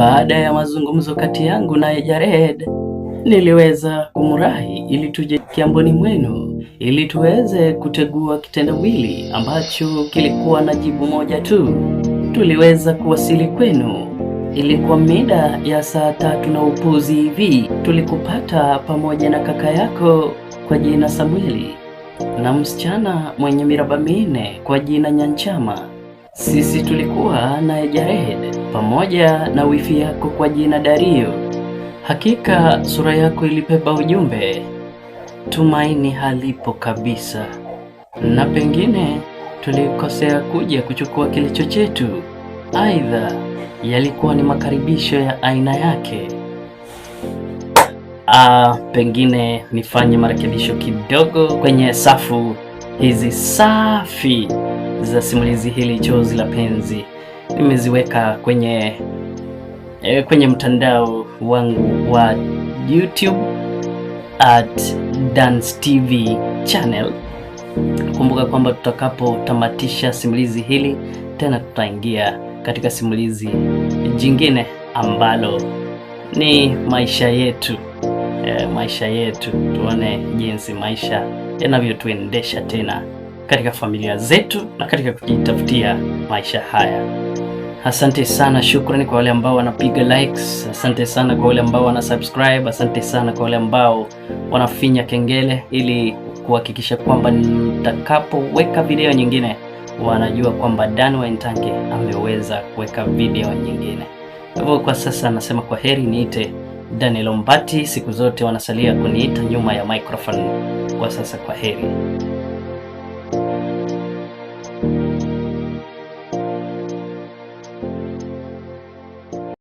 Baada ya mazungumzo kati yangu naye Jared, niliweza kumurahi ili tuje kiamboni mwenu ili tuweze kutegua kitendawili ambacho kilikuwa na jibu moja tu. Tuliweza kuwasili kwenu. Ilikuwa mida ya saa 3 na upuzi hivi. Tulikupata pamoja na kaka yako kwa jina Samueli na msichana mwenye miraba minne kwa jina Nyanchama. Sisi tulikuwa naye Jared pamoja na wifi yako kwa jina Dario. Hakika sura yako ilibeba ujumbe, tumaini halipo kabisa, na pengine tulikosea kuja kuchukua kilicho chetu. Aidha, yalikuwa ni makaribisho ya aina yake. Pengine nifanye marekebisho kidogo kwenye safu hizi safi za simulizi hili Chozi la Penzi. Nimeziweka kwenye mtandao wangu wa YouTube @DansTV channel. Kumbuka kwamba tutakapotamatisha simulizi hili tena tutaingia katika simulizi jingine ambalo ni maisha yetu. Maisha yetu, tuone jinsi maisha yanavyotuendesha tena katika familia zetu na katika kujitafutia maisha haya. Asante sana, shukrani kwa wale ambao wanapiga likes, asante sana kwa wale ambao wana subscribe, asante sana kwa wale ambao wanafinya kengele ili kuhakikisha kwamba nitakapoweka video nyingine wanajua kwamba Dan Waintange ameweza kuweka video nyingine. Kwa hivyo kwa sasa nasema kwa heri, niite Daniel Ombati, siku zote wanasalia kuniita nyuma ya microphone. Kwa sasa kwa heri.